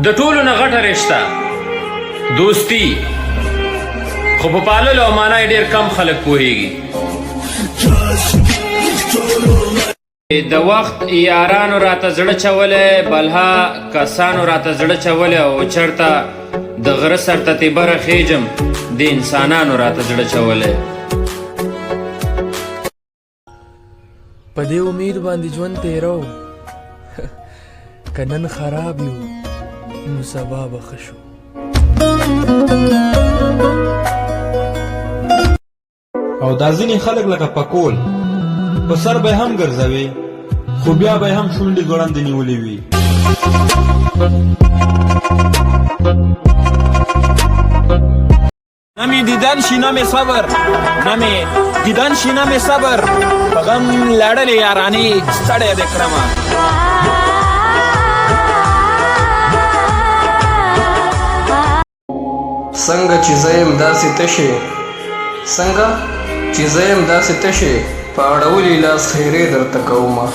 د ټولو نه غټه رشته دوستي، خو په پاللو او معنا یې ډېر کم خلک پوهېږي. د وخت یارانو راته زړه چولی، بلها کسانو راته زړه چولی، او چرته د غره سر ته تې بره خېژم، د انسانانو راته زړه چولی. په دې امید باندې ژوند تیرو، که نن خراب یو نو سبا به ښه شو. او دا ځینې خلک لکه پکول په سر به هم ګرځوي، خو بیا به هم شونډې ځوړندې نیولې وي. نه مې دیدن شي نه مې صبر، نه مې دیدن شي نه مې صبر، په غم لړلې یارانې ستړی دې کړمه. څنګه چې زه یم داسې ته شې، څنګه چې زه یم داسې ته شې، په اړولي لاس ښېرې درته کومه.